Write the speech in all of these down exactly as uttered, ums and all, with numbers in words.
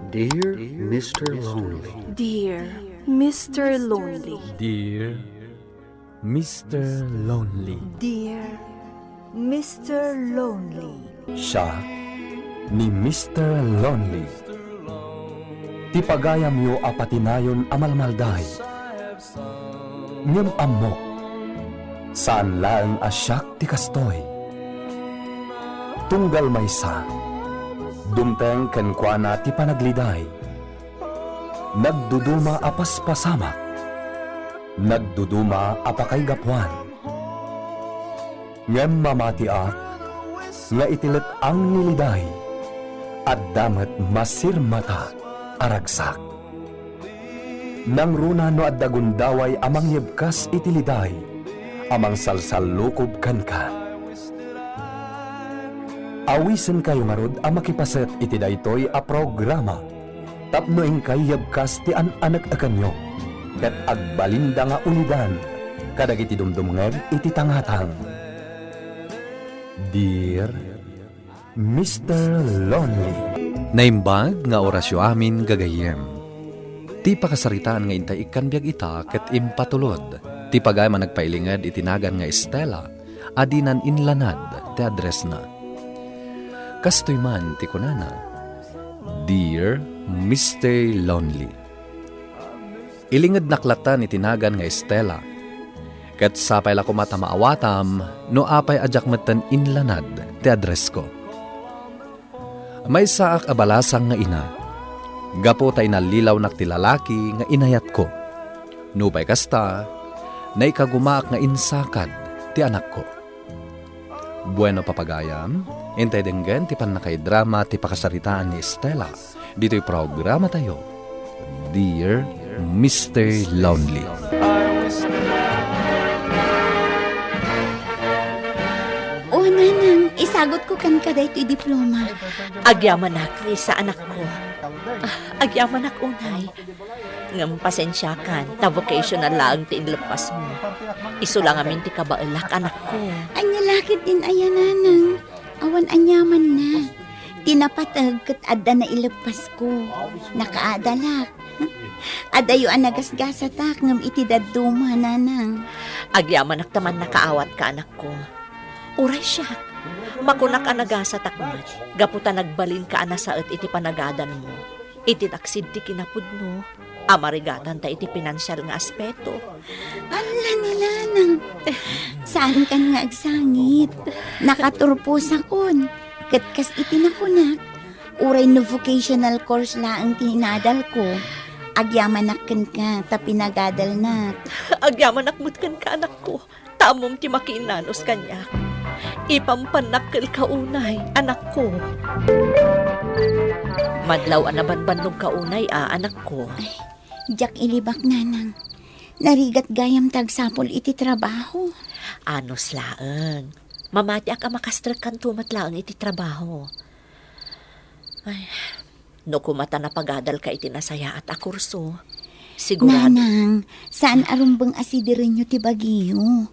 Dear Mister Lonely. Dear Mister Lonely. Dear Mister Lonely. Dear Mister Lonely. Siak ni Mister Lonely. Ti pagayamyo a patinayon a malmalday. Ngem ammok, saan laeng a siak ti kastoy. Tunggal maysa, dumteng kenkuana ti panagliday. Nagduduma a paspasamak. Nagduduma a pakaigapuan. Ngem mamatiak nga iti let-ang ni liday, adda met masirmata a ragsak. Nangruna no adda gundaway a mangyebkas iti liday a mangsalsallukob kenka. Awisenkayo ngarud a makipaset iti daytoy a programa tapno inkay yebkas ti an-aneknekanyo ket agbalinda nga ulidan kadagiti dumdumngeg iti tangatang. Dear Mister Lonely. Naimbag nga orasyo amin, gagayyem. Ti pakasaritaan nga intay ikkan biag ita ket impatulod ti pagayam a nagpailinged iti nagan nga Estela a dinan inlanad ti addressna. Kastoy man ti kunana, "Dear Mister Lonely." Ilingednak latta iti nagan nga Estela. Ket sapay la koma ta maawatam no apay a diak metten inlanad ti addressko. Maysaak a balasang nga ina, gapu ta inallilawnak ti lalaki nga inayatko. Nupay kasta, naikagumaak nga insakad ti anakko. Bueno, papagayam, intay denggen ti pannakaidrama ti pakasaritaan ni Estela ditoy programatayo, Dear Mister Lonely. O, nanang, isagutko kenka daytoy diploma. Agyamanak, Risa, anakko. Ah, agyamanak unay. Ngem pasensiakan, ta vocational laeng ti inleppasmo. Isu la ngamin ti kabaelak, anakko. Ania la ketdin aya, nanang? Awan aniamanna. Ti napateg ket adda naileppasko. Nakaadalak. Adayo a nagasgasatak ngem iti dadduma, nanang. Agyamanak ta mannakaawatka, anakko. Uray siak, makunak a nagasatak met, gapu ta nagbalinka a nasaet iti panagadalmo. Iti taksid ti kinapudno, a marigatanta iti pinansial nga aspeto. Ala ni nanang, saankan nga agsangit. Nakaturposakon. Ket kas iti nakunak, uray no vocational course laeng ti inadalko, agyamanak kenka ta pinagadalnak. Agyamanak met kenka, anakko. Ta ammom ti makiinnanos kaniak. Ipampannakkelka unay, anakko. Madlaw a nabanbannogka unay a, anakko. Ay, diak ilibak, nanang. Narigat gayam ta agsapul iti trabaho. Anos laeng. Mamatiak a makastrekkanto met laeng iti trabaho. Ay, no koma ta napagadalka iti nasayaat a kurso, sigurado. Nanang, saan a rumbeng a sidirenyo ti bagiyo.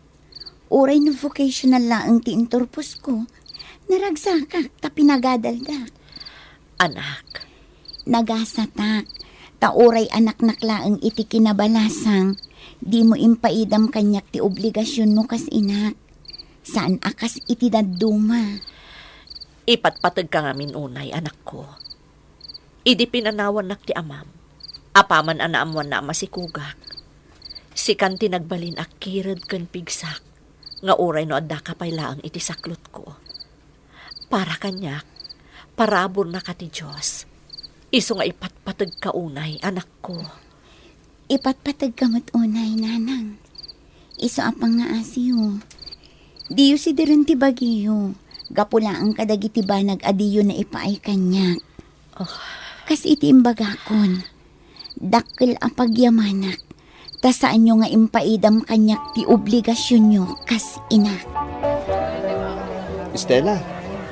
Uray no vocational laeng ti inturposko, naragsakak ta pinagadaldak. Anak. Nagasatak, ta uray anaknak laeng iti kinabalasang, dimo impaidam kaniak ti obligasionmo kas inak. Saan a kas iti dadduma. Ipatpategka ngamin unay, anakko. Idi pinanawannak ti amam, apaman a naammoanna a masikugak, sikan ti nagbalin a kired ken pigsak nga uray no addaka pay laeng iti saklotko. Para kaniak, paraburna ka ti Dios. Isu nga ipatpategka unay, anakko. Ipatpategka met unay, nanang. Isu a pangngaasiyo. Diyo sidiren ti bagiyo. Gapu laeng kadagiti banag a diyo naipaay kaniak. Oh. Kas iti imbagakon, dakkel a pagyamanak, ta saanyo nga impaidam kaniak ti obligasionyo kas ina. Estela,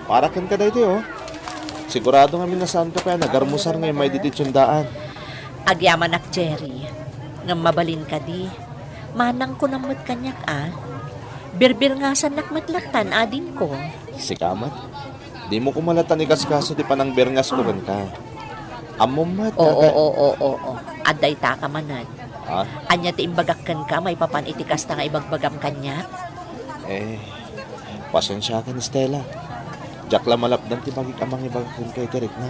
para kenka daytoy, oh. Sigurado ngamin a saanka pay a nagarmusar nga immay ditoy tiendaan. Agyamanak, Jerry. Ngem mabalin kadi, manangko met kaniak a. Birbirngasannak met lattan, adingko. Sika met, dimo koma lattan ikaskaso ti panangbirngasko kenka. Ammom met, Oo, ata- oo, oo, oo. Adda itaka manen. Ha? Ania ti imbagak kenka maipapan iti kasta nga ibagbagam kaniak? Eh, pasensiakan, Stella. Diak la malapdan ti bagik a mangibagak kenka iti rikna.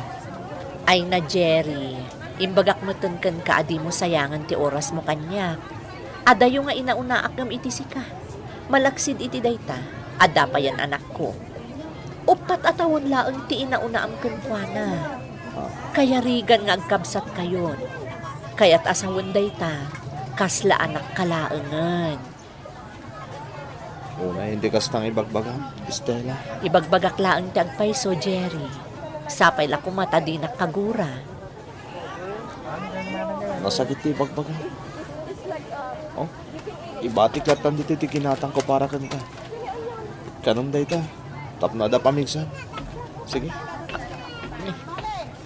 Ay na, Jerry. Imbagak metten kenka a dimo sayangen ti orasmo kaniak. Adayo nga inaunaak ngem iti sika. Malaksid iti dayta, adda payen anakko. Uppat a tawen laeng ti inaunaam kenkuana. Ah. Kayarigan nga agkabsatkayon. Kayat a sawen dayta, kasla anakka laengen. Unay, indi kasta nga ibagbagam, Stella. Ibagbagak laeng ti agpayso, Jerry. Sapay la koma ta dinak kagura. Nasakit ti ibagbaga. Oh, ibatik lattan ditoy ti ginatangko para kenka. Kanom dayta, tapno adda pamigsa. Sige.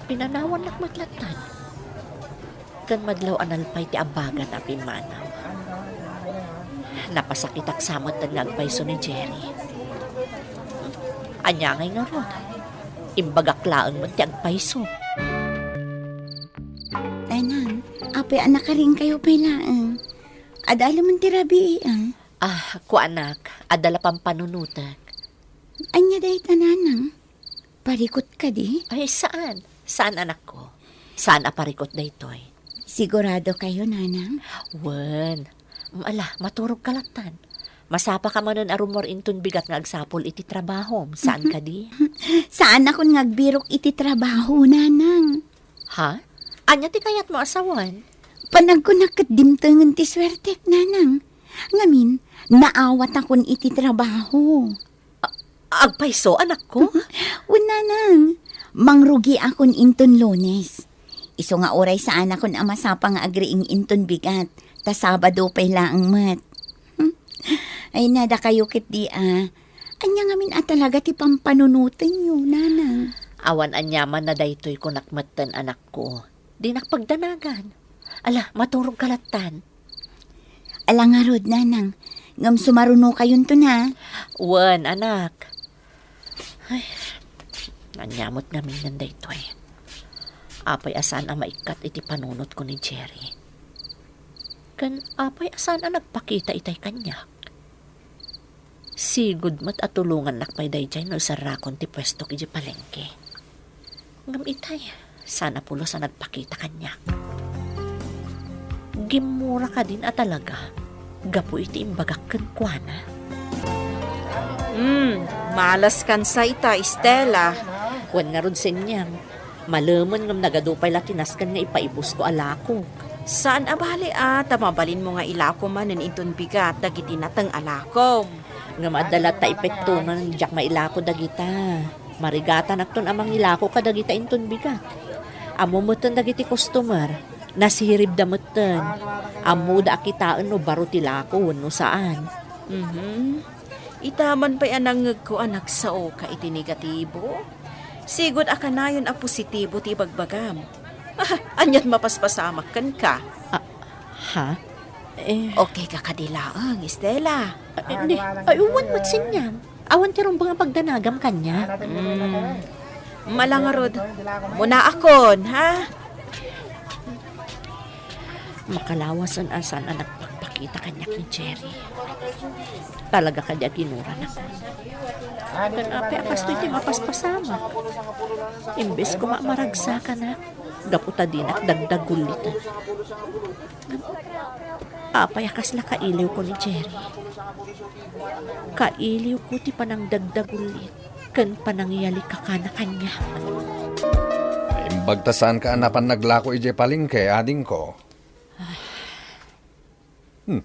Pinanawannak met lattan. Ken madlaw a nalpay ti abagan a pimmanaw. Napasakitak sa metten nga agpayso ni Jerry. Ania ngay ngarud? Imbagak laeng met ti agpayso. Nanang, apay a nakarinkayo pay laeng? Adda laeng ti rabii, ah. Ah, kuanak, adda la pampanunotek. Ania dayta, nanang? Parikut kadi? Ay, saan. Saan, anakko. Saan a parikut daytoy. Sigurado kayo, nanang? Wen. Ala, maturog ka lattan. Masapa ka manen a rummuar inton bigat nga agsapul iti trabahom. Saan kadi? Saanakon nga agbirok iti trabaho, nanang. Ha? Ania ti kayatmo a sawen? Panagkunak ket dimtengen ti suertek, nanang. Ngamin, naawatakon iti trabaho. A-, agpayso, anakko? Wen, nanang. Mangrugiakon inton Lunes. Isu nga uray saanakon a masapa nga agriing inton bigat, ta Sabado pay laeng met. Hmm. Ay, na, dakayo ketdi a. Ania ngamin a talaga ti pampanunotenyo, nanang? Awan aniamanna daytoy, kunak metten, anakko. Dinak pagdanagan. Ala, maturog ka lattan. Ala ngarud, nanang. Ngem sumarunokayonton, ha? Wen, anak. Ay, ania met ngamin daytoy. Apay a saan a maikkat iti panunotko ni Jerry? Ken apay a saan a nagpakita itay kaniak? Sigud met a tulongannak pay daydiay no iserrakon ti puestok idiay palengke. Ngem itay, saan a pulos a nagpakita kaniak. Gimmura kadin a talaga, gapu iti imbagak kenkuana? Hmm, malaskan sa ita, Estela. Wen ngarud, Senyang. Malemen ngem nagadu pay la ti nasken nga ipaibusko a lakok. Saan a bale a, ta mabalinmo nga ilako manen inton bigat dagiti nateng a lakom. Ngem adda latta epekto nga diak mailako dagita. Marigatanakton a mangilako kadagita inton bigat. Ammo metten dagiti customer, nasiribda metten. Ammoda a kitaen no baro ti lako wenno saan. Mhm. Ita man pay a nangngegko a nagsaoka iti negatibo. Sigud a kanayon a positibo ti ibagbagam. Ah, aniat mapaspasamak kenka? Ah, ha? Eh. Okay ka kadi laeng, Estela? Ah, hindi. Ay, uwan met, Senyang. Awan ti rumbeng a pagdanagam kaniak. Mm. Ala ngarud. Munaakon, ha? Makalawasen a saan a nagpakpakita kaniak ni Jerry. Talaga kadi a ginuranakon? Ken apay a kastoy ti mapaspasamak? Imbes koma a maragsakanak, gapu ta dinak dagdaguliten. Apay a kasla kailiwko ni Jerry? Kailiwko ti panangdagdagulit ken panangyalikakan a kaniak. Naimbag ta saanka a napan naglako idiay palengke, adingko. Hmm.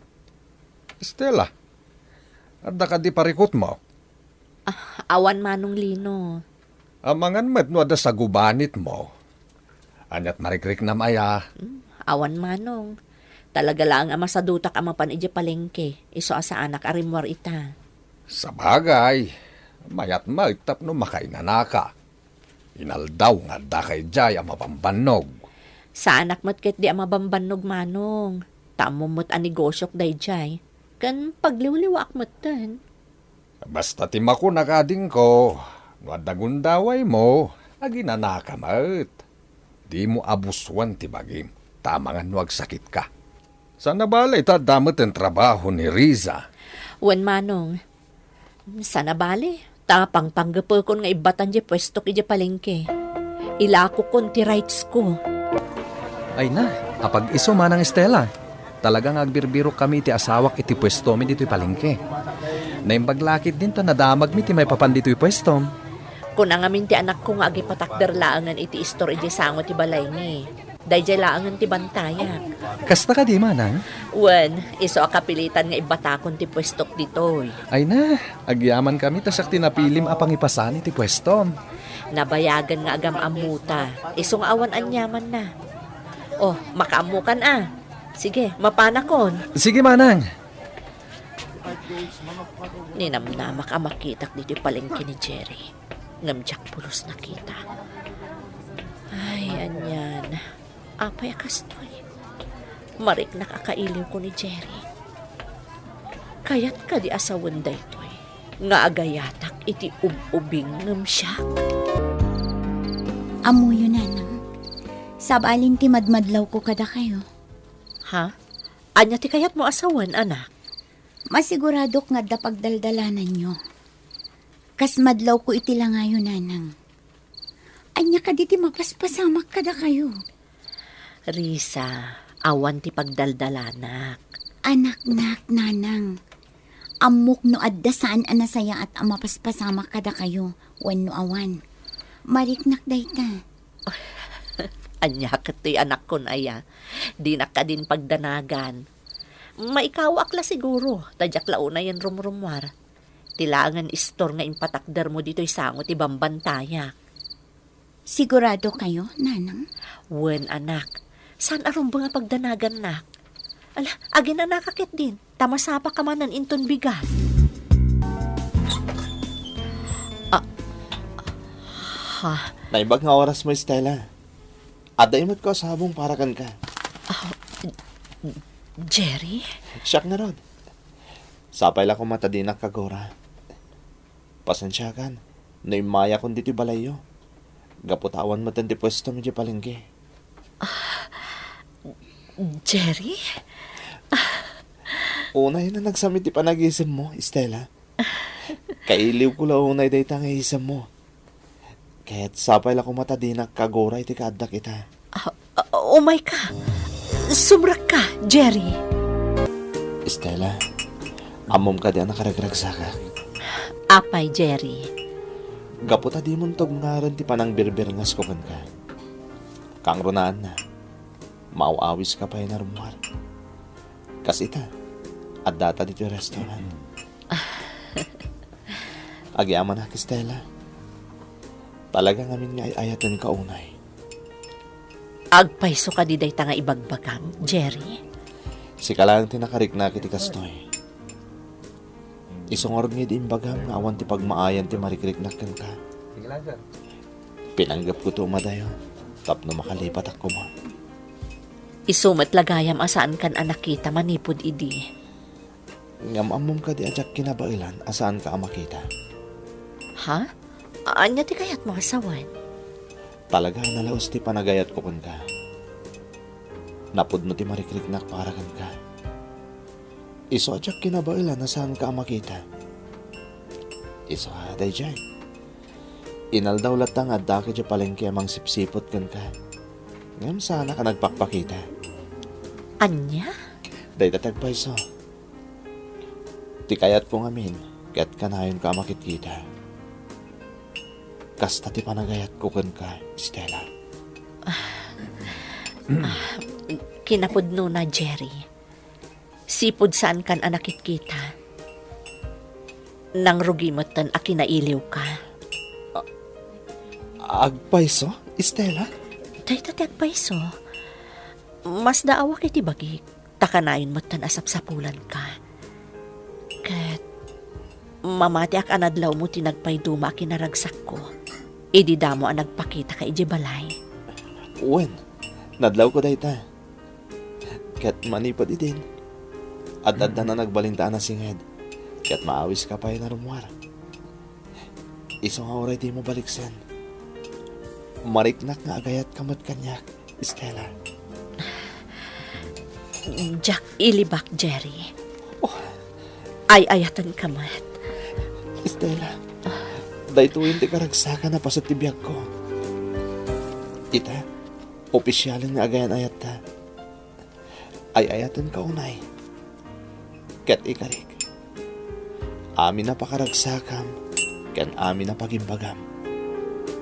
Estela, adda kadi parikutmo? Ah, awan, Manong Lino. Amangan met no adda sagubanitmo. Aniat marikriknam aya? Hmm, awan, Manong. Talaga laeng a masadutak a mapan idiay palengke, isu a saanak a rimmuar ita. Sabagay, mayat met tapno makainanaka. Inaldaw nga addaka idiay a mabambannog. Saanak met ketdi a mabambannog, Manong. Ta ammom met a negosiok daydiay. Ken pagliwliwaak metten. Basta ti makunak, adingko, no adda gundawaymo, aginanaka met. Dimo abusuan ti bagim, ta amangan no agsakitka. Saan a bale, ta adda met ti trabaho ni Riza. Wen, Manong. Saan a bale, ta pangpanggepekon nga ibbatan diay puestok idiay palengke. Ilakokon ti rights ko. Ay na, apag-isu, Manang Estela. Talaga nga agbirbirok kami iti asawak iti puestomi ditoy palengke. Naimbag la ketdin ta nadamagmi ti maipapan ditoy puestom. Kuna ngamin ti anakko nga agipatakder laengen iti istor idiay sango ti balaymi. Daydiay laengen ti bantayak. Kasta kadi, Manang? Wen, isu a kapilitan nga ibbatakon ti puestok ditoy. Ay na, agyamankami ta siak ti napilim a pangipasan iti puestom. Nabayagen nga agam-ammota. Isu nga awan aniamanna. Oh, makaammokan a. Sige, mapanakon. Sige, Manang. Ninamnamak a makitak ditoy palengke ni Jerry. Ngem diak pulos nakita. Ay, anian. Apay a kastoy? Mariknak a kailiwko ni Jerry. Kayat kadi a sawen daytoy nga agayatak iti ub-ubing ngem siak? Ammoyo, Nanang. Sabali ti madmadlawko kadakayo. Ha? Ania ti kayatmo a sawen, anak? Masiguradok nga adda pagdaldalananyo. Kas madlawko iti langayo, Nanang. Ania kadi ti mapaspasamak kadakayo? Riza, awan ti pagdaldalanak. Anaknak, Nanang. Ammok no adda saan a nasayaat a mapaspasamak kadakayo, wenno awan. Mariknak dayta. Ania ket toy, anakkon aya? Dinak kadin pagdanagan. Maikawaak la siguro, ta diak la unayen rumrummuar. Ti laengen istor nga impatakdermo ditoy sango ti bambantayak. Sigurado kayo, Nanang? Wen, anak. Saan a rumbeng a pagdanagannak? Ala, aginanaka ketdin, ta masapaka manen inton bigat. Ah, ha? Naimbag nga orasmo, Estela. Adda imetko a sabong para kenka. Ah, Jerry? Siak ngarud. Sapay la koma ta dinak kagura. Pasensiakan no immayakon ditoy balayyo. Gapu ta awan metten ti puestom idiay palengke. Jerry? Unay a nagsam iti panagisemmo, Estela. Kailiwko la unay dayta nga isemmo. Ket sapay la koma ta dinak kagura iti kaaddak ita. Ah, ah, umayka. Sumrekka, Jerry. Estela, ammom kadi a nakaragragsakak? Apay, Jerry? Gapu ta dimon tubngarem ti panangbirbirngesko kenka. Kangrunaanna, maaw-awiska pay a rummuar. Kas ita, addata ditoy restaurant. Agyamanak, Estela. Talaga ngamin nga ay-ayatenka unay. Agpayso kadi dayta nga ibagbagam, Jerry? Sika laeng ti nakariknak iti kastoy. Isu ngarud nga idi imbagam nga awan ti pagmaayan ti marikriknak kenka. Pinanggepko ti umadayo tapno makalipatak koma. Isu met la gayam a saankan a nakita manipud idi. Ngem ammom kadi a diak kinabaelan a saanka a makita? Ha? Ania ti kayatmo a sawen? Talaga a nalaus ti panagayatko kenka. Napudno ti marikriknak para kenka. Isu a diak kinabaelan a saanka a makita. Isu a daydiay. Inaldaw latta nga addak idiay palengke a mangsipsiput kenka. Ngem saanak a nagpakpakita. Ania? Dayta ti agpayso. Ti kayatko ngamin, ket kanayonka a makitkita. Kasta ti panagayatko kenka, Estela. Ah, kinapudnona, Jerry. Sipud saankan a nakitkita. Nangrugi metten a kinailiwka. Agpayso, Estela? Dayta ti agpayso. Masdaawak iti bagik, ta kanayon metten a sapsapulanka. Ket mamatiak a nadlawmo ti nagpayduma a kinaragsakko idi damo a nagpakitaka idiay balay. Wen, nadlawko dayta. Ket manipud idin, ad-adda a nagbalinta a nasinged, ket maawiska pay a rummuar. Isu nga uray dimo baliksen. Mariknak nga agayatka met kaniak, Stella. Diak ilibak, Jerry. Oh. Ay-ayatenka met. Stella, daytoyen ti karagsakan a paset ti biagko. Ita, opisialen nga agayan-ayatta. Ay-ayatenka unay. Ket ikarik, amin a pakaragsakam ken amin a pagimbagam,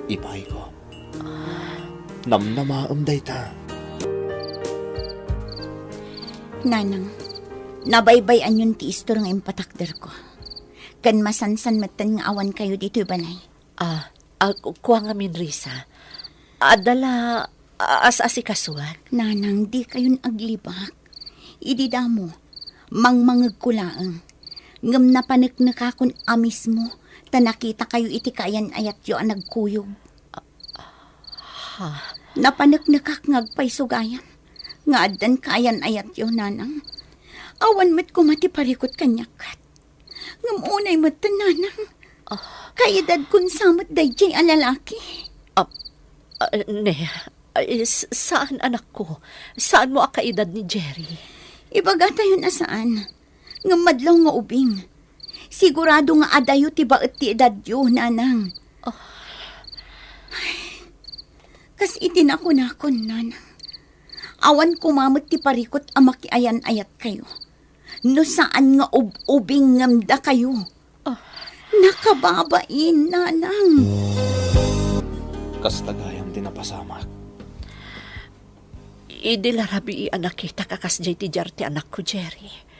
ipayko. Namnamaem dayta. Nanang, nabaybay-anyon ti istor nga impatakderko. Ken masansan metten nga awan kayo ditoy balay. Ah, ah, ku-, kua ngamin, Risa. Adda la, ah, as-asikasuak. Nanang, di kayon aglibak. Idi damo, mangmangegko laeng. Ngem napaneknekakon a mismo, ta nakita kayo iti kaayan-ayatyo a nagkuyog. Ha? Napaneknekak nga agpayso gayam, nga addan kaayan-ayatyo, Nanang. Awan met koma ti parikut kaniak ket. Ngem unay met, Nanang. Ah. Kaedadkon sa met daydiay a lalaki. Ah, ah, ne, ah, s-, saan, anakko. Saanmo a kaedad ni Jerry. Ibagatayon a saan. Ngem madlaw nga ubing. Sigurado nga adayo ti baet ti edadyo, Nanang. Ah. Ay, kas iti nakunakon, Nanang. Awan koma met ti parikut a makiayan-ayat kayo. No saan nga ub-ubing ngem dakayo. Ah. Nakababain, Nanang. Kasta gayam ti napasamak. Idi la rabii a nakitak a kasdiay ti diar ti anakko, Jerry.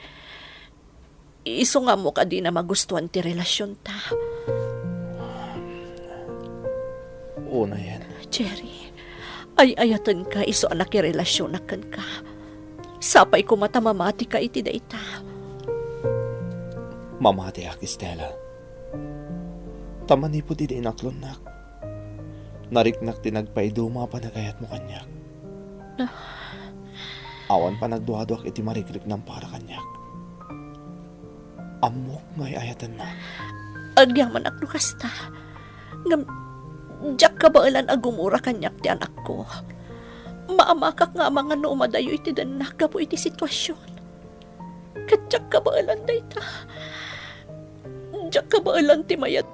Isu nga ammok a dina magustuan ti relasionta. Unayen. Jerry, ay-ayatenka isu a nakirelasionak kenka. Sapay koma ta mamatika iti dayta. Mamatiak, Stella. Ta manipud idi inaklonnak, nariknak ti nagpaiduma a panagayatmo kaniak. Ah. Awan panagduaduak iti marikriknam para kaniak. Ammok nga ay-ayatennak. Agyamanak no kasta. Ngem, diak kabaelan a gumura kaniak ti anakko. Maamakak nga amangan no umadayo iti dennak gapu iti situasion. Ket diak kabaelan dayta. Diak kabaelan ti mayat.